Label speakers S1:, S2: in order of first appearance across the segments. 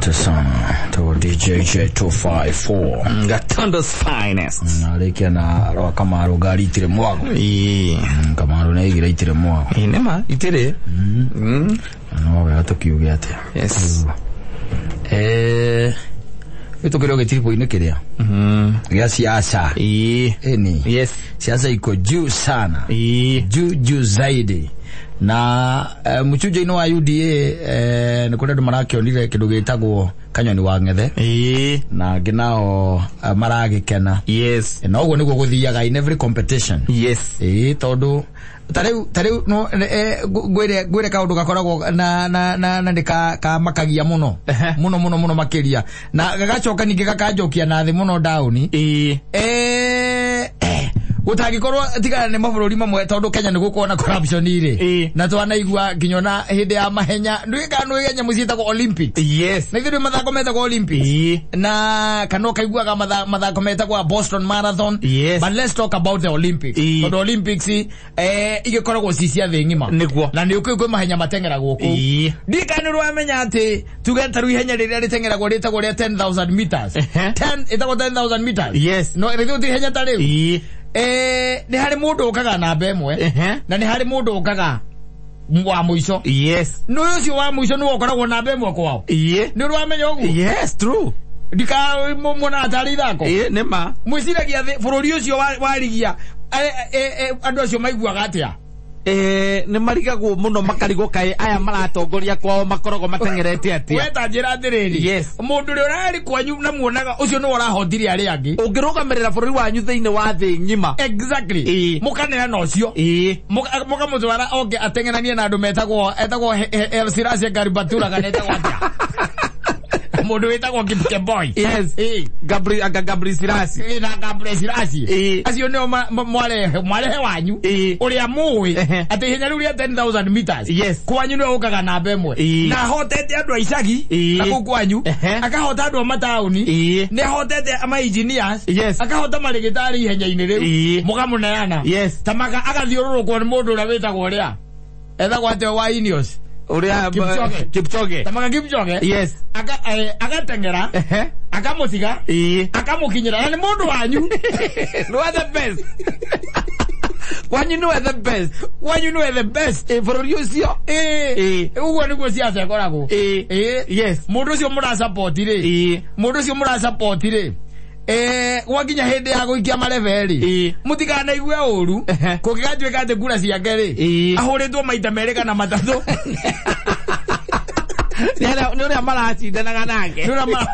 S1: Asante sana to DJ J254.
S2: Gatundu's finest.
S1: Narĩkia na rwa Kamaru ngari itirĩ mwago.
S2: Ĩĩ.
S1: Kamaru nĩ aigire itirĩ mwago.
S2: Ĩĩ nĩma itirĩ.
S1: Na no wega tũkiuge atĩa.
S2: Yes.
S1: Rĩu tũkĩrĩ o gĩtiribũ-inĩ kĩrĩa gĩa siasa.
S2: Ĩĩ.
S1: Ĩni.
S2: Yes.
S1: Siasa iko juu sana.
S2: Ĩĩ.
S1: Juu juu zaidi. Na mũcunjũ-inĩ wa UDA nĩ kũrĩ andũ marakĩonire kĩndũ gĩtagwo Kanyoni wa Ng'ethe.
S2: Ĩĩ.
S1: Na angĩ nao maragĩkena.
S2: Yes.
S1: Na ũguo nĩguo gũthiaga in every competition.
S2: Yes.
S1: Ĩĩ tondũ tarĩu no ngwĩre kaũndũ gakoragwo na na na na nĩ kamakagia mũno mũno mũno mũno makĩria na gagacoka ningĩ gakanjokia na thĩ mũno down.
S2: Ĩĩ.
S1: Gũtangĩkorwo tigana nĩ mabũrũri mamwe tondũ Kenya nĩ gũkorwo na corruption rĩ.
S2: Ĩĩ.
S1: Na twanaigua nginya ona hĩndĩ ya mahenya ndũĩ kana nĩ nyamũ ciĩtagwo Olympics.
S2: Yes.
S1: Na ithuĩ nĩ mathako metagwo Olympics.
S2: Ĩĩ.
S1: Na kana ũkaiguaga mathako metagwo Boston Marathon.
S2: Yes.
S1: But let's talk about the Olympics.
S2: Ĩĩ.
S1: Tondũ Olympics igĩkoragwo ci cia thĩ ng'ima.
S2: Nĩguo.
S1: Na nĩ ũkũĩ kwĩ mahenya mateng'eragwo kũu.
S2: Ĩĩ.
S1: Ndiũĩ kana nĩ ũramenya atĩ tuge ta rĩu ihenya rĩrĩa rĩteng'eragwo rĩtagwo rĩa 10,000 meters.
S2: Ehe.
S1: 10 ĩtagwo 10,000 meters.
S2: Yes.
S1: No rĩu ti ihenya ta rĩu.
S2: Ĩĩ.
S1: Nĩ harĩ mũndũ ũkaga namba ĩmwe.
S2: Ehe.
S1: Na nĩ harĩ mũndũ ũkaga wa mũico.
S2: Yes.
S1: Nĩ ũcio wa mũico nĩwe ũkoragwo namba ĩmwe kwao.
S2: Ĩĩ.
S1: Nĩ ũramenya ũguo?
S2: Yes, true.
S1: Ndikamuonaga tarĩ ithako.
S2: Ĩĩ nĩma.
S1: Mwĩciragia bũrũri ũcio warigia andũ acio maiguaga atĩa?
S2: Nĩ marigagwo mũno makarigwo kaĩ aya maratongoria kwao makoragwo mateng'erete atĩa.
S1: We ta njĩra atĩrĩrĩ.
S2: Yes.
S1: Mũndũ ũrĩa ũrarĩ kwanyu na muonaga ũcio nĩwe ũrahotire arĩa angĩ.
S2: Ũngĩrũgamĩrĩra bũrũri wanyu thĩinĩ wa thĩ ng'ima.
S1: Exactly.
S2: Ĩĩ.
S1: Mũkaneana ũcio.
S2: Ĩĩ.
S1: Mũkamũtwara oke ateng'eranie na andũ metagwo etagwo El Sirasi Garibatura kana etagwo atĩa? Mũndũ wĩtagwo Kipkemboi.
S2: Yes.
S1: Ĩĩ.
S2: Gabri anga Gabri Sirasi.
S1: Ĩĩ na Gabri Sirasi.
S2: Ĩĩ.
S1: Acio nĩo mwarehe wanyu.
S2: Ĩĩ.
S1: Ũrĩa mũĩ
S2: Ehe.
S1: atĩ ihenya rĩu rĩa 10,000 meters.
S2: Yes.
S1: Kwanyu nĩwe ũkaga namba ĩmwe.
S2: Ĩĩ.
S1: Na ahotete andũ a icagi
S2: Ĩĩ.
S1: na kũu kwanyu.
S2: Ehe.
S1: Akahota andũ a mataũni.
S2: Ĩĩ.
S1: Nĩ ahotete ama engineers.
S2: Yes.
S1: Akahota marĩgĩtarĩ ihenya-inĩ rĩu.
S2: Ĩĩ.
S1: Mũkamũneana.
S2: Yes.
S1: Tamaka agathiũrũrũkwo nĩ mũndũ ũrĩa wĩtagwo ũrĩa. Etagwo atĩa wa Ineos.
S2: Ũrĩa
S1: Kipchoge.
S2: Kipchoge.
S1: Tamaka Kipchoge.
S2: Yes.
S1: Agateng'era.
S2: Ehe.
S1: Akamũtiga.
S2: Ĩĩ.
S1: Akamũkinyĩra na nĩ mũndũ wanyu.
S2: Nĩwe the best. Kwanyu nĩwe the best.
S1: Kwanyu nĩwe the best.
S2: Ĩĩ bũrũri ũcio.
S1: Ĩĩ.
S2: Ĩĩ.
S1: Ũguo nĩguo siasa ĩkoragwo.
S2: Ĩĩ.
S1: Ĩĩ.
S2: Yes.
S1: Mũndũ ũcio mũrasupport rĩ.
S2: Ĩĩ.
S1: Mũndũ ũcio mũrasupport rĩ. Gwakinya hĩndĩ ya gũikia marebe rĩ.
S2: Ĩĩ.
S1: Mũtikanaigue ũru.
S2: Ehe.
S1: Kũngĩgatuĩka atĩ kura ciake rĩ.
S2: Ĩĩ.
S1: Ahũrĩtwo maita merĩ kana matatũ.
S2: Nĩ ũrĩa maracindanaga nake.
S1: Nĩ ũrĩa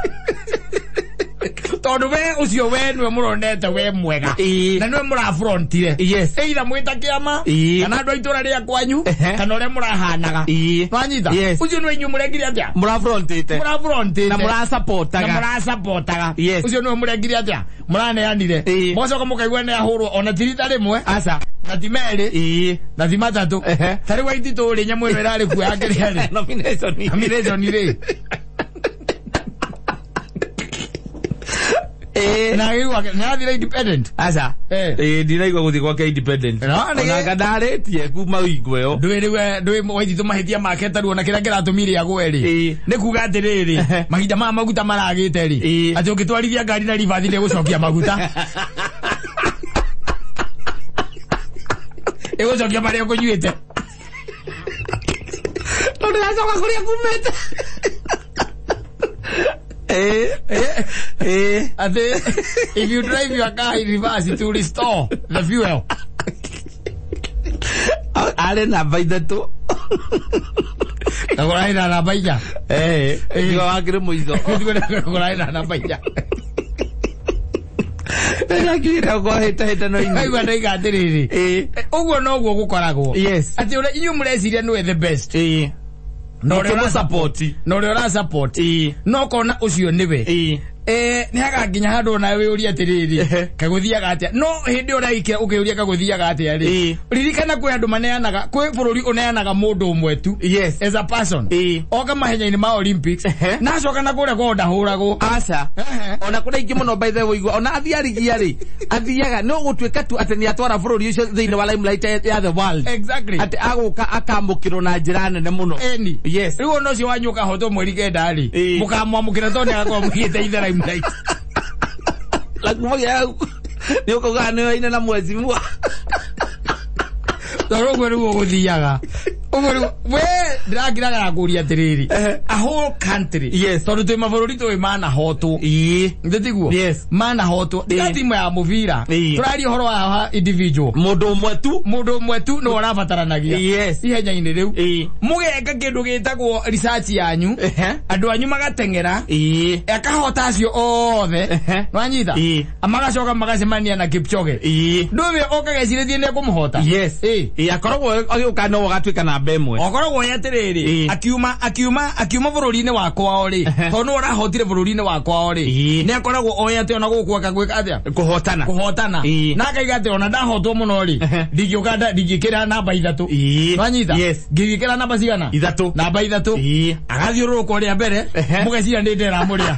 S1: tondũ we ũcio we nĩwe mũronete we mwega.
S2: Ĩĩ.
S1: Na nĩwe mũrafrontire.
S2: Yes.
S1: Either mwĩta kĩama
S2: Ĩĩ.
S1: kana andũ a itũra rĩa kwanyu
S2: Ehe.
S1: kana ũrĩa mũrahanaga.
S2: Ĩĩ.
S1: Nwanyita?
S2: Yes.
S1: Ũcio nĩwe inyuĩ mũrekire atĩa?
S2: Mũrafrontĩte.
S1: Mũrafrontĩte.
S2: Na mũrasupportaga.
S1: Na mũrasupportaga.
S2: Yes.
S1: Ũcio nĩwe mũrekire atĩa? Mũraneanire.
S2: Ĩĩ.
S1: Mũgacoka mũkaigua nĩ ahũrwo ona ti rita rĩmwe.
S2: Aca.
S1: Na ti merĩ.
S2: Ĩĩ.
S1: Na ti matatũ.
S2: Ehe.
S1: Ta rĩu Waititũ rĩ nyamũ ĩno ĩrarĩ kuo ya kĩrĩa rĩ.
S2: Nomination.
S1: Nomination rĩ.
S2: Ĩĩ.
S1: Na rĩu nĩ arathire independent.
S2: Aca.
S1: Eh.
S2: Ĩĩ ndiraigua gũthiĩ gwake independent.
S1: No, nĩ-
S2: Ona anga ndarĩtie kuma wingo ĩyo.
S1: Ndũĩ rĩu ndũĩ Waititũ mahĩtia make ta rĩu ona kĩrĩa kĩratũmire agwe rĩ.
S2: Ĩĩ.
S1: Nĩ kuga atĩrĩrĩ,
S2: Ehe.
S1: mahinda maya maguta maragĩte rĩ.
S2: Ĩĩ.
S1: Atĩ ũngĩtwarithia ngari na ribathi ndĩgũcokia maguta. Ĩgũcokia marĩa ũkũnyuĩte.
S2: Tondũ ndacoka kũrĩa kumĩte. Ĩĩ. Ĩĩ.
S1: Atĩ if you drive your car in reverse to restore the fuel.
S2: Arĩ namba ithatũ.
S1: Na kũrarĩ na namba inya.
S2: Ĩĩ. Tiga wakĩrĩ mũico.
S1: Kũrarĩ na namba inya.
S2: Ndakiugire hĩtahĩtano-inĩ.
S1: Aigua ndaiga atĩrĩrĩ.
S2: Ĩĩ.
S1: Ũguo noguo gũkoragwo.
S2: Yes.
S1: Atĩ ũrĩa inyuĩ mũreciria nĩwe the best.
S2: Ĩĩ.
S1: Na ũrĩa
S2: Mũkĩmũsupport.
S1: Na ũrĩa ũrasupport.
S2: Ĩĩ.
S1: No kona ũcio nĩwe.
S2: Ĩĩ.
S1: Nĩ haganginya handũ ona wĩũrie atĩrĩrĩ, kagũthiaga atĩa? No hĩndĩ ĩyo ũraikia ũkĩũria kagũthiaga atĩa rĩ, ririkana kwĩ andũ maneanaga, kwĩ bũrũri ũneanaga mũndũ ũmwe tu.
S2: Yes.
S1: As a person. Oka mahenya-inĩ ma Olympics. Na acoka na kũrĩa kwao ndahũragwo.
S2: Aca. Ona kũrĩa ingĩ mũno by the way ũigua ona athiĩ arigia rĩ, athiaga no gũtuĩka tu atĩ nĩ atwara bũrũri ũcio thĩinĩ wa limelight ya the world.
S1: Exactly.
S2: Atĩ agũka akamũkĩrwo na njĩra nene mũno.
S1: Eni.
S2: Yes.
S1: Rĩu ona ũcio wanyu ũkahotwo mweri 9 rĩ, mũkamwamũkĩra tondũ nĩagakorwo mũigĩte ithe limelight.
S2: Na kumagia hau nĩ ũkauga nĩ oine na mwecimua.
S1: Tondũ ũguo nĩguo gũthiaga. Ũguo nĩguo we ndĩrakiraga na kũria atĩrĩrĩ, a whole country.
S2: Yes.
S1: Tondũ twĩ mabũrũri tũĩ manahotwo. Nĩ tiguo?
S2: Yes.
S1: Manahotwo. Tiga timu ya mũbira. Tũraria ũhoro wa individual.
S2: Mũndũ ũmwe tu.
S1: Mũndũ ũmwe tu nĩwe ũrabataranagia.
S2: Yes.
S1: Ihenya-inĩ rĩu. Mũgeka kĩndũ gĩtagwo research yanyu. Andũ anyu magateng'era. Akahota acio othe. Nĩwanyita? Magacoka magacemania na Kipchoge. Ndũĩ ũkagecirĩtie nĩ ekũmũhota.
S2: Yes. Akoragwo agĩũka no agatuĩka namba ĩmwe.
S1: Okoragwo ye atĩrĩrĩ, akiuma bũrũri-inĩ wa kwao rĩ, tondũ nĩwe ũrahotire bũrũri-inĩ wa kwao rĩ, nĩ akoragwo oĩ atĩ ona gũkũ akagwĩka atĩa?
S2: Kũhotana.
S1: Kũhotana. Na akaiga atĩ ona ndahotwo mũno rĩ, ndingĩũka ndingĩkĩra namba 3. Nĩwanyita?
S2: Yes.
S1: Ngĩgĩkĩra namba cigana?
S2: 3.
S1: Namba 3. Agathiũrũrũka ũrĩa mbere, mũgeciria nĩ ndĩramũrĩa.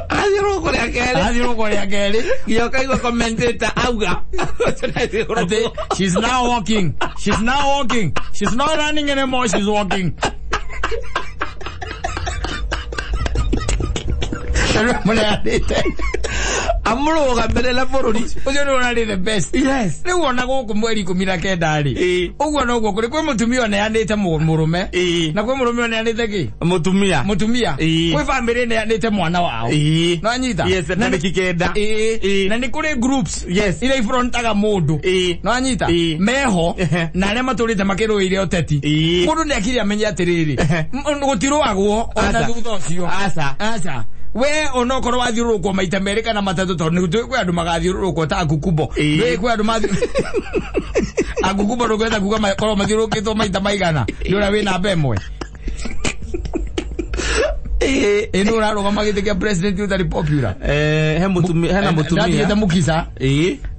S2: Agathiũrũrũka ũrĩa kerĩ.
S1: Agathiũrũrũka ũrĩa kerĩ.
S2: Nginya ũkaigua commentator auga.
S1: Ati, she's now walking. She's now walking. She's not running anymore. She's walking.
S2: Amũrũgamĩrĩre bũrũri.
S1: Ũcio nĩ ũrarĩ the best.
S2: Yes.
S1: Rĩu ona gũkũ mweri 19 rĩ, ũguo noguo kũrĩ kwĩ mũtumia ũneanĩte mũrũme, na kwĩ mũrũme ũneanĩte kĩ?
S2: Mũtumia.
S1: Mũtumia. Kwĩ bamĩrĩ ĩneanĩte mwana wao. Nĩwanyita?
S2: Yes, tarĩki 9.
S1: Na nĩ kũrĩ groups.
S2: Yes.
S1: Iria ifrontaga mũndũ. Nĩwanyita? Meho na arĩa matũrĩte makĩrũĩire ũteti. Mũndũ nĩ akire amenye atĩrĩrĩ, gũtirũagwo ona thutha ũcio.
S2: Aca.
S1: Aca. We onokorwo wathiũrũrũkwo maita merĩ kana matatũ tondũ nĩ kwĩ andũ magathiũrũrũkwo ta Akukubo. Nĩ kwĩ andũ Akukubo ndũngĩhota kuga makorwo mathiũrũrũkĩtwo maita maigana nĩ ũrĩa wĩ namba 1. Ĩ nĩ ũrarũgama gĩtĩ kĩa president ũtarĩ popular.
S2: He mũtumia, hena mũtumia.
S1: Ndatigĩte Mukisa.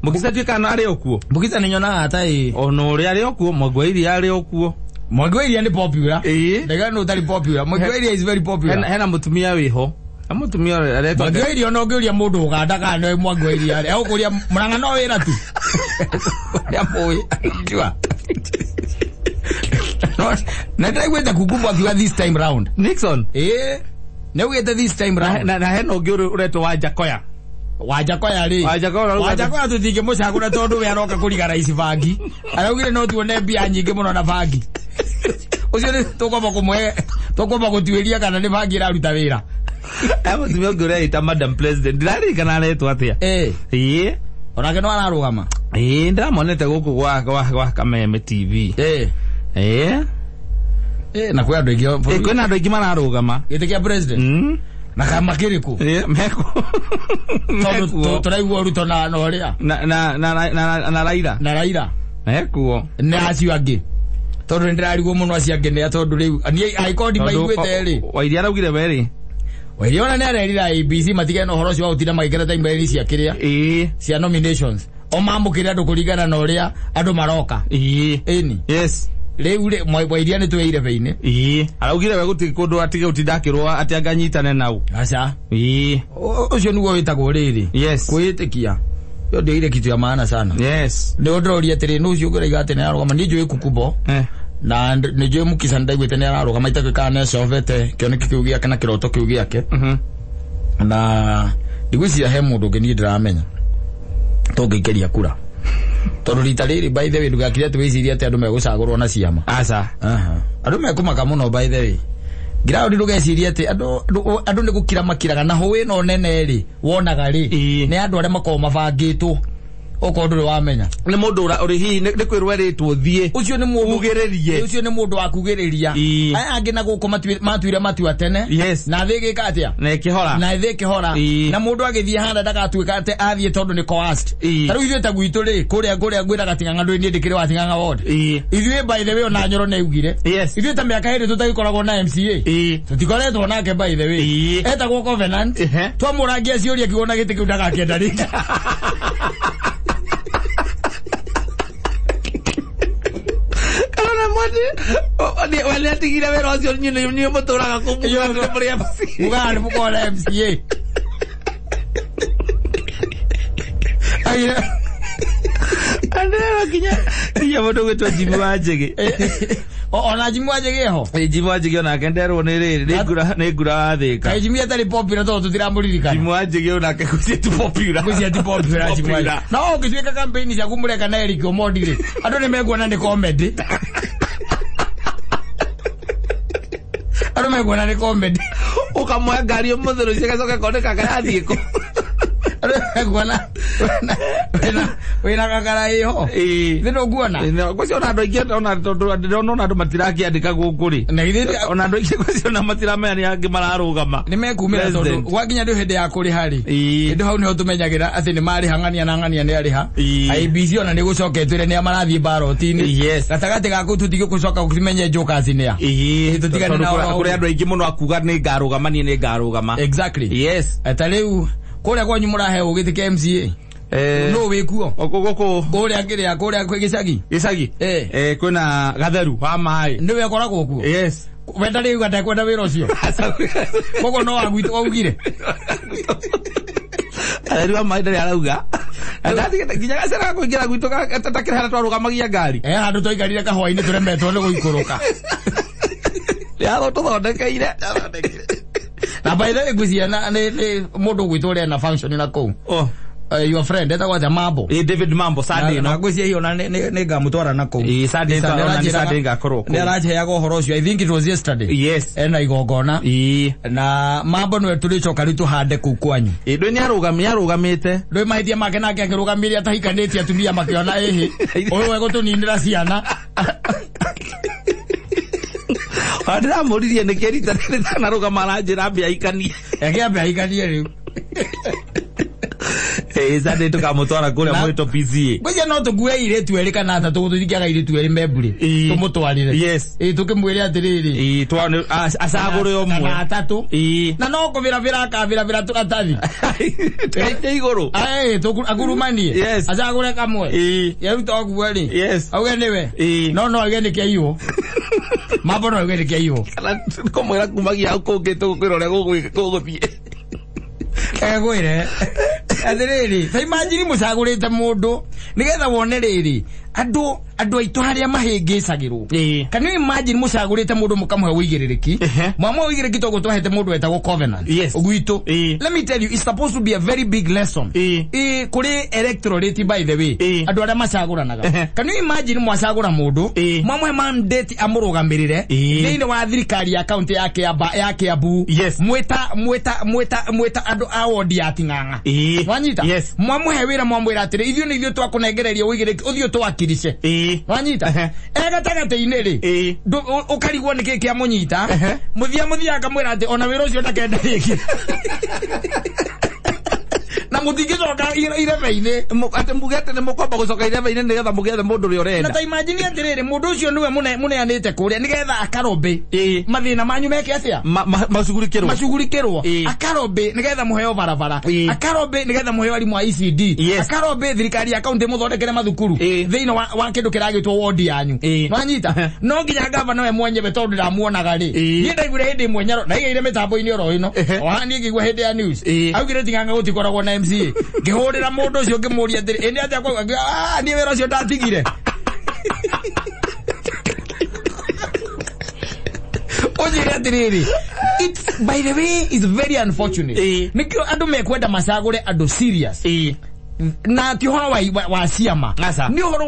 S2: Mukisa tuĩka kana arĩ o kuo.
S1: Mukisa nĩ nyonaga ta ĩ.
S2: Ona ũrĩa arĩ o kuo, Mwangi wa Iria arĩ o kuo.
S1: Mwangi wa Iria nĩ popular. Ndaiga nĩ ũtarĩ popular. Mwangi wa Iria is very popular.
S2: Hena mũtumia wĩho. Mũtumia aretwo
S1: Mwangi wa Iria ona ũngĩũria mũndũ Ũganda kana nĩ Mwangi wa Iria rĩ, egũkũria Murang'a no wĩra tu. Ũrĩa mũĩ, anjua. Na ndaiguĩte Kukumbo akiuga this time round.
S2: Nixon.
S1: Nĩaugĩte this time round.
S2: Na hena ũngĩ ũretwo Wanjakoya.
S1: Wanjakoya rĩ. Wanjakoya tũtingĩmũcagũra tondũ we aroka kũriga raici bangi. Araugire no tuone mbia nyingĩ mũno na bangi. Ũcio nĩ tũkwamba kũmũhe, tũkwamba gũtuĩria kana nĩ bangi ĩraruta wĩra.
S2: He mũtumia ũngĩ ũreĩta Madam President. Ndĩraririkana aretwo atĩa.
S1: Onake no ararũgama.
S2: Ndĩramonete gũkũ gwa Kameme TV.
S1: Na kwĩ andũ aingĩ
S2: Kwĩna andũ aingĩ mararũgama.
S1: Gĩtĩ kĩa president. Na kama kĩrĩkũ?
S2: Meko.
S1: Tondũ tũraigua Ruto na ũrĩa.
S2: Na Raila.
S1: Na Raila.
S2: Mekuo.
S1: Na acio angĩ. Tondũ nĩndĩrarigwo mũno acio angĩ nĩ tondũ rĩu niĩ angĩkorwo ndimaiguĩte rĩ.
S2: Wairia araugire we rĩ.
S1: Wairia ona nĩarerire IEBC matigane na ũhoro ũcio wa gũtinda magĩkĩra timeline cia kĩrĩa. Cia nominations. O mamũkĩre andũ kũringana na ũrĩa andũ maroka. Ĩni.
S2: Yes.
S1: Rĩu rĩ, Wairia nĩ twĩire beinĩ.
S2: Araugire we gũtirĩ kũndũ atige gũtinda akĩrũa atĩ anganyitane nau.
S1: Aca. Ũcio nĩguo wĩtagwo rĩrĩ.
S2: Yes.
S1: Kwĩĩtĩkia. Hiyo ndio ile kitu ya maana sana.
S2: Yes.
S1: Nĩ ndĩroria atĩrĩ, nũ ũcio ũngĩraiga atĩ nĩararũgama? Niĩ njũĩ Kukubo. Na nĩ njũĩ Mukisa nĩndaiguĩte nĩararũgama itakĩũĩ kana nĩacobete kĩoneki kĩu gĩake na kĩroto kĩu gĩake. Na ndigwĩciria he mũndũ ũngĩ niĩ ndĩramenya tũngĩikĩria kura. Tondũ rita rĩrĩ by the way ndũgakire atĩ wĩcirie atĩ andũ megũcagũrwo na ciama.
S2: Aca.
S1: Andũ mekũmaka mũno by the way. Ground ndũgecirie atĩ andũ nĩ gũkira makiraga na hũĩ ĩno nene rĩ wonaga rĩ nĩ andũ arĩa makoragwo mabangĩtwo. Okorwo ndũrĩ wamenya.
S2: Nĩ mũndũ ũrĩ hihi nĩ kwĩrwo erĩtwo thiĩ.
S1: Ũcio nĩ mũndũ
S2: Ugĩrĩrie.
S1: Ũcio nĩ mũndũ wa kugĩrĩria.
S2: Ii.
S1: Aya angĩ na gũkũ matuire matua tene.
S2: Yes.
S1: Na thĩ ĩgĩka atĩa?
S2: Na ĩkĩhora.
S1: Na thĩ ĩkĩhora.
S2: Ii.
S1: Na mũndũ agĩthiĩ harĩa ndagatuĩka atĩ athiĩ tondũ nĩ coerced.
S2: Ii.
S1: Ta rĩu ithuĩ ta gwitũ rĩ, kũrĩa ngwĩraga Ting'ang'a ndũĩ niĩ ndĩkĩrĩ wa Ting'ang'a ward.
S2: Ii.
S1: Ithuĩ by the way ona Nyoro nĩ augire.
S2: Yes.
S1: Ithuĩ ta mĩaka ĩrĩ tũtagĩkoragwo na MCA.
S2: Ii.
S1: Tũtikoretwo nake by the way.
S2: Ii.
S1: Etagwo Covenant.
S2: Ehe.
S1: Twamũrangia ciũria kiugo na gĩtĩ kĩu ndagakĩenda rĩngĩ.
S2: Kana na mwati wale atigire wĩra ũcio inyuĩ mũtũraga kũu mugaga nĩ mũrĩ MC.
S1: Mugaga nĩ mũkoragwo na MCA. Aire.
S2: Andĩra kinya mũndũ gwĩtwo Jimmy wa Njĩgĩ.
S1: Ona Jimmy wa Njĩgĩ eho.
S2: Ĩ, Jimmy wa Njĩgĩ onake nderwo nĩ rĩrĩ, nĩ ngura wa Thĩka.
S1: Kaĩ Jimmy atarĩ popular tondũ tũtiramũririkana.
S2: Jimmy wa Njĩgĩ onake gwĩciria ti popular.
S1: Gwĩciria ti popular Jimmy wa Njĩgĩ. Na ũngĩtuĩka campaign ciaku mũreka na Eric Omondi rĩ, andũ nĩ mekuona nĩ comedy. Andũ mekuona nĩ comedy.
S2: Ũkamuoya ngari ũmũthĩ rũciũ ĩgacoka ĩkoneka yathiĩ kũ.
S1: Andũ mekuona wĩna gakara ĩho.
S2: Ĩĩ.
S1: Thĩ ndũkuona.
S2: Ngwĩciria ona andũ aingĩ ona tondũ ndĩrona ona andũ matirakĩandĩka gũkũ rĩ.
S1: Na githĩ
S2: Ona andũ aingĩ ngwĩciria ona matiramenya nĩ angĩ mararũgama.
S1: nĩ mekumĩra tondũ
S2: President.
S1: gwakinya ndĩ hĩndĩ ya kũrĩha rĩ.
S2: Ĩĩ.
S1: Hĩndĩ hau nĩho tũmenyagĩra atĩ nĩ marĩha ng'ania na ng'ania nĩ arĩha.
S2: Ĩĩ.
S1: IEBC ona nĩ gũcoka ĩtwĩre nĩa marathiĩ baroti-inĩ.
S2: Yes.
S1: Gatagatĩ gaku tũtigũcoka gũkimenye jokers nĩ a.
S2: Ĩĩ.
S1: Tũtigane
S2: Tondũ
S1: na ũhoro
S2: kũrĩ andũ aingĩ mũno akuga nĩ ngarũgama niĩ nĩ ngarũgama.
S1: Exactly.
S2: Yes.
S1: Ta rĩu kũrĩa kwanyu mũraheo gĩtĩ kĩa MCA. Nũ wĩkuo?
S2: Gũkũ
S1: Kũrĩa kĩrĩa kũrĩa kwĩ gĩcagi.
S2: gĩcagi. Kwĩna Gatheru wa maĩ.
S1: Nĩwe ũkoragwo kuo.
S2: Yes.
S1: Wenda rĩu atekwenda wĩra ũcio. Koguo no wagwitũ waugire.
S2: Gatheru wa maĩ ndarĩ arauga. Ndatigĩte nginya gacĩra ga kũingĩra gwitũ takĩrĩ harĩa twarũgamagia ngari.
S1: Handũ twaikarire kahũa-inĩ tũremetwo nĩ gũikũrũka.
S2: Yatho tũthondekeire.
S1: Na by the way ngwĩciria nĩ mũndũ ũgwĩtwo ũrĩa ena function na kũu.
S2: Oh.
S1: Your friend etagwo atĩa Mambo.
S2: Ĩ, David Mambo Sunday
S1: Na
S2: no.
S1: ngwĩciria hiyo na nĩ ngamũtwara na kũu.
S2: Ĩ, Sunday ona nĩ Sunday ngakorwo kũu.
S1: Nĩ aranjheaga ũhoro ũcio. I think it was yesterday.
S2: Yes.
S1: Ena igongona.
S2: Ĩ.
S1: Na Mambo nĩwe tũrĩcoka rĩu tũhande kũu kwanyu.
S2: Ĩ, ndũĩ nĩ arũgamĩte.
S1: Ndũĩ mahĩtia make nake akĩrũgamĩria atahikanĩtie atumia makĩona ĩhĩ. Ũyũ egũtũninĩra ciana.
S2: Ona ndĩramũririe nĩkĩ rita rĩrĩ ndanarũgama aranjĩra ambe aikanie.
S1: Eke ambe ahikanie rĩu.
S2: Ĩ, Sunday tũkamũtwara kũrĩa mwĩtũ PCA.
S1: Ngwĩciria no tũkue airĩtu erĩ kana atatũ tũthikiaga airĩtu erĩ membure.
S2: Ĩ.
S1: Tũmũtwarĩre.
S2: Yes.
S1: Ĩ, tũkĩmwĩre atĩrĩrĩ.
S2: Ĩ, acagũre ũmwe.
S1: Kana atatũ.
S2: Ĩ.
S1: Na no kũbĩrabĩra akabĩrabĩra tũratathi.
S2: Tũgaikia igũrũ.
S1: Aĩ, akurumanie.
S2: Yes.
S1: Acagũre kamwe.
S2: Ĩ.
S1: Yeruta ũguo rĩ.
S2: Yes.
S1: Auge nĩwe.
S2: Ĩ.
S1: No no auge nĩ kĩaiywo. Mambo no auge nĩ kĩaiywo.
S2: Kana kũmwĩra kumagia hau kũngĩ tũgũkwĩra ũrĩa gũgũthiĩ.
S1: Egwĩre. Atĩrĩrĩ, ta imagine mũcagũrĩte mũndũ nĩgetha wone rĩrĩ andũ aitũ harĩa mahĩngĩcagĩrwo.
S2: Ĩ.
S1: Can you imagine mũcagũrĩte mũndũ mũkamũhe ũigĩrĩrĩki?
S2: Ehe.
S1: Mwamũhe ũigĩrĩrĩki toguo twahete mũndũ wetagwo Covenant.
S2: Yes.
S1: Gwitũ.
S2: Ĩ.
S1: Let me tell you, it's supposed to be a very big lesson.
S2: Ĩ.
S1: Ĩ, kũrĩ electorate by the way.
S2: Ĩ.
S1: Andũ arĩa macagũranaga.
S2: Ehe.
S1: Can you imagine mwacagũra mũndũ?
S2: Ĩ.
S1: Mwamũhe mandate amũrũgamĩrĩre
S2: Ĩ.
S1: thĩinĩ wa thirikari ya kaunti ya Kiambu.
S2: Yes.
S1: Mwĩta andũ a wodi ya Ting'ang'a.
S2: Ĩ.
S1: Wanyita?
S2: Yes.
S1: Mwamũhe wĩra mwamwĩra atĩrĩ ithuĩ nĩ ithuĩ twakũnengereria ũigĩrĩrĩki ũthiĩ ũtwakirishe.
S2: Ĩ.
S1: Wanyita?
S2: Ehe.
S1: E gatagatĩ-inĩ rĩ,
S2: Ĩ.
S1: ũkarigwo nĩkĩ kĩamũnyita.
S2: Ehe.
S1: Mũthia akamwĩra atĩ ona wĩra ũcio ndakenda rĩngĩ. Na mũtingĩcoka irebe-inĩ.
S2: Atĩ muge atĩ nĩ mũkwamba gũcoka irebe-inĩ nĩgetha mũgĩethe mũndũ ũrĩa
S1: Na
S2: ũrenda.
S1: ta imagine atĩrĩrĩ mũndũ ũcio nĩwe mũneanĩte kũrĩa nĩgetha akarobĩ
S2: Ĩ.
S1: mathĩna manyu meke atĩa?
S2: Macugurikĩrwo.
S1: Macugurikĩrwo.
S2: Ĩ.
S1: Akarobĩ nĩgetha mũheo barabara.
S2: Ĩ.
S1: Akarobĩ nĩgetha mũheo arimũ a ECD.
S2: Yes.
S1: Akarobĩ thirikari ya kaunti mũthondekere mathukuru
S2: Ĩ.
S1: thĩinĩ wa kĩndũ kĩragĩtwo wodi yanyu.
S2: Ĩ.
S1: Nwanyita? No nginya gavana we mwenyewe tondũ ndamuonaga rĩ.
S2: Ĩ.
S1: Niĩ ndaiguire hĩndĩ ĩmwe Nyaro ndaigĩire mĩtambo-inĩ oro ĩno.
S2: Ehe.
S1: O haha niĩ ngĩigua hĩndĩ ya news.
S2: Ĩ.
S1: Augire Ting'ang'a gũtikoragwo na MCA. Ngĩhũrĩra mũndũ ũcio ngĩmũria atĩrĩ, ĩ nĩ atĩa kwauga? Ngiuga, "Ah, niĩ wĩra ũcio ndatigire." Ũnjĩre atĩrĩrĩ, it's, by the way, it's very unfortunate.
S2: Ĩ.
S1: Nĩkĩo andũ mekwenda macagũre andũ serious.
S2: Ĩ.
S1: Na ti ũhoro wa ciama.
S2: Aca.
S1: Nĩ ũhoro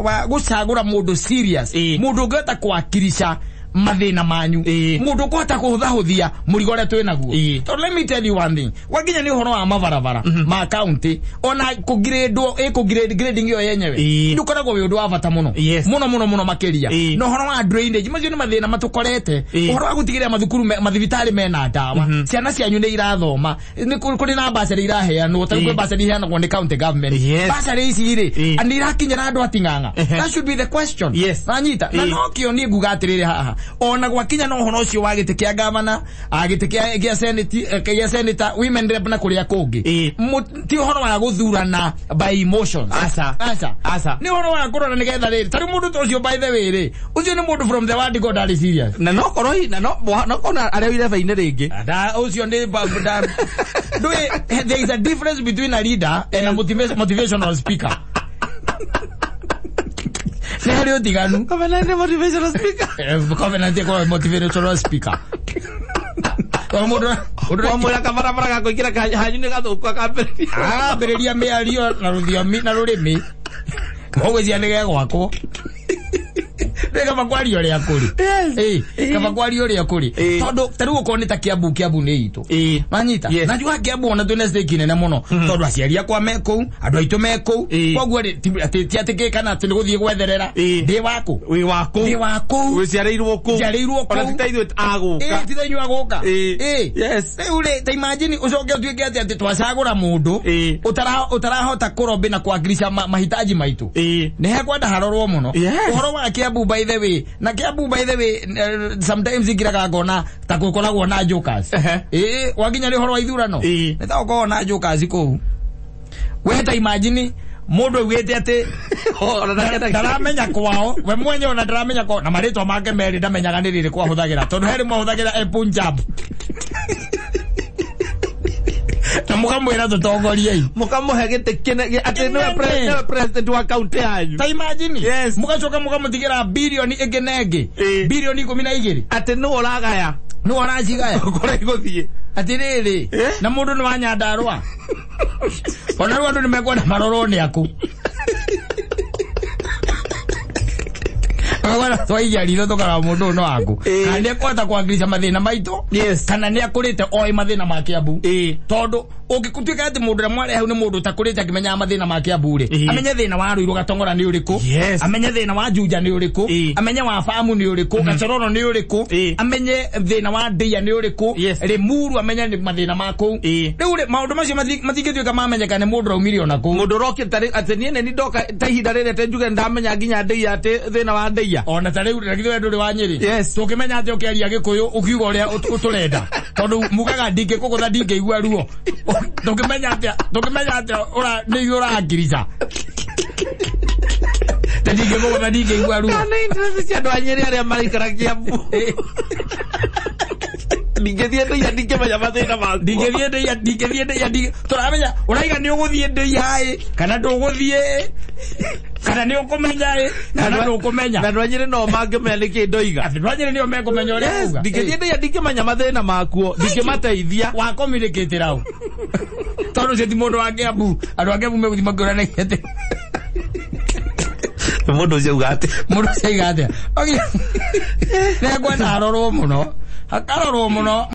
S1: wa gũcagũra mũndũ serious.
S2: Ĩ.
S1: Mũndũ ũngĩhota kwakirisha mathĩna manyu, mũndũ ũkũhota kũhũthahũthia mũrigo ũrĩa twĩ naguo. Tondũ let me tell you one thing, gwakinya nĩ ũhoro wa mabarabara ma county, ona kũgrade, ĩkũgrade, grading ĩyo yenyewe nĩ ũkoragwo wĩ ũndũ wa bata mũno, mũno mũno mũno makĩria. Na ũhoro wa drainage, macio nĩ mathĩna matũkorete. Ũhoro wa gũtigĩrĩra mathukuru mathibitarĩ mena ndawa, ciana cianyu nĩ irathoma, nĩ kũrĩ na bursary iraheanwo, tarĩu kwĩ bursary iheanagwo nĩ county government. Bursary ici rĩ, nĩ irakinyĩra andũ ating'ang'a? That should be the question. Nanyita na nokĩo niĩ nguga atĩrĩrĩ haha, ona gwakinya na ũhoro ũcio wa gĩtĩ kĩa gavana, gĩtĩ kĩa senate, kĩa senator, women rep na kũrĩa kũngĩ, ti ũhoro wa gũthurana by emotions.
S2: Aca.
S1: Aca.
S2: Aca.
S1: Nĩ ũhoro wa kũrora nĩgetha rĩrĩ, tarĩu mũndũ ta ũcio, by the way rĩ, ũcio nĩ mũndũ from the word go ndarĩ serious.
S2: Na no korwo na no no kona arĩa ireba-inĩ rĩngĩ.
S1: Da ũcio nĩ da ndũĩ, there is a difference between a leader and a motivational speaker. Nĩ harĩ ũtiganu.
S2: Covenant nĩ motivational speaker.
S1: Covenant ĩkoragwo motivational speaker. Tondũ mũndũ
S2: Wamwĩra kabarabara ga kũingĩra hanyu nĩ gathũku, akambĩrĩria.
S1: Arambĩrĩria mĩario na rũthiomi na rũrĩmĩ mũgwĩcia nĩ gegwakwo. Nĩ kaba kwaria ũrĩa kũrĩ. Kaba kwaria ũrĩa kũrĩ. Tondũ ta rĩu okorwo nĩ ta Kiambu, Kiambu nĩ itũ. Manyita. Na njuga Kiambu ona twĩna stake nene mũno, tondũ aciari akwa me kũu, andũ aitũ me kũu. Koguo rĩ, ti atĩ kĩ kana atĩ nĩ gũthiĩ gwetherera. Ndĩ waku.
S2: Wĩ wa kũu.
S1: Ndĩ wa kũu.
S2: Wĩciarĩirwo kũu.
S1: Njiarĩirwo
S2: Ona
S1: kũu.
S2: ti ta ithuĩ agũka.
S1: Ĩ, ti ta inyuĩ agũka.
S2: Yes.
S1: Rĩu rĩ, ta imagine ũcoke ũtuĩke atĩ twacagũra mũndũ ũtarahota kũrombe na kuwakilisha mahitaji maitũ. Nĩ hekwenda harorwo mũno. Ũhoro wa Kiambu, by the way, na Kiambu, by the way, sometimes ingiraga ngona ta gũkoragwo na jokers. Wakinya nĩ ũhoro wa ithurano, nĩ ta gũkoragwo na jokers kũu. We ta imagine mũndũ augĩte atĩ
S2: Ona
S1: ndaramenya kwao we mwenye, ona ndaramenya kwao na marĩtwa make merĩ ndamenyaga nĩ rĩrĩkũ ahũthagĩra, tondũ he rĩmwe ahũthagĩra e Punjab, na mũkamwĩra tũtongoriei.
S2: Mũkamũhe gĩtĩ kĩnene atĩ nĩwe
S1: Kĩnene.
S2: Nĩwe president wa kaunti yanyu.
S1: Ta imagine. Mũgacoka mũkamũtigĩra birioni ĩngĩ na ĩngĩ, birioni 12.
S2: Atĩ nĩwe ũragaya.
S1: Nĩwe ũracigaya.
S2: Kũrĩa igũthiĩ.
S1: Atĩrĩrĩ, na mũndũ nĩ wa Nyandarũa, ona rĩu andũ nĩ mekwenda marorwo nĩ aku. Mekwenda twaigia ritho tũkarora mũndũ ũyũ no waku, kana nĩ ekũhota kuwakilisha mathĩna maitũ, kana nĩ akũrĩte oĩ mathĩna ma Kiambu. Tondũ ũngĩtuĩka atĩ mũndũ ũrĩa mwarehe hau nĩ mũndũ ũtakũrĩte akĩmenyaga mathĩna ma Kiambu rĩ, amenye thĩna wa Ruiru Gatong'ora nĩ ũrĩkũ, amenye thĩna wa Juja nĩ ũrĩkũ, amenye wa Famu nĩ ũrĩkũ, Gachororo nĩ ũrĩkũ, amenye thĩna wa Ndeia nĩ ũrĩkũ, Limuru amenye nĩ mathĩna ma kũu. Rĩu rĩ, maũndũ macio matingĩtuĩka mamenyeka nĩ mũndũ ũraumire ona kũu.
S2: Mũndũ ũrokĩte rĩ, atĩ niĩ nĩ ndoka ta ihinda rĩrĩ atĩ njuge ndamenya nginya Ndeia, atĩ thĩna wa Ndeia.
S1: Ona ta rĩu na githĩ we ndũrĩ wa Nyĩrĩ?
S2: Yes.
S1: Tũngĩmenya atĩ ũkĩaria Gĩkũyũ ũkiuga ũrĩa ũtũrenda, tondũ mugaga ndingĩkũgũtha ndingĩigua ruo, tũngĩmenya atĩa nĩ ithuĩ ũrangirica ta ndingĩkũgũtha ndingĩigua ruo?
S2: Kana interest cia andũ a Nyĩrĩ arĩa maraikara Kiambu, ndingĩthiĩ Ndeia ndingĩmenya mathĩna makuo.
S1: Ndingĩthiĩ Ndeia, ndingĩthiĩ Ndeia, tũramenya ũraiga nĩ ũgũthiĩ Ndeia ĩ kana ndũgũthiĩ, kana nĩ ũkũmenya ĩ kana ndũkũmenya.
S2: Na andũ a Nyĩrĩ no mangĩmenya nĩkĩ ndoiga.
S1: Andũ a Nyĩrĩ nĩo mekũmenya ũrĩa uga.
S2: Ndingĩthiĩ Ndeia ndingĩmenya mathĩna makuo, ndingĩmateithia.
S1: Wa communicate rau, tondũ ũcio ti mũndũ wa Kiambu. Andũ a Kiambu megũthiĩ makĩũranagia atĩ
S2: Mũndũ ũcio auga atĩ
S1: mũndũ ũcio aiga atĩa. Nĩngwenda harorwo mũno, hakarorwo mũno.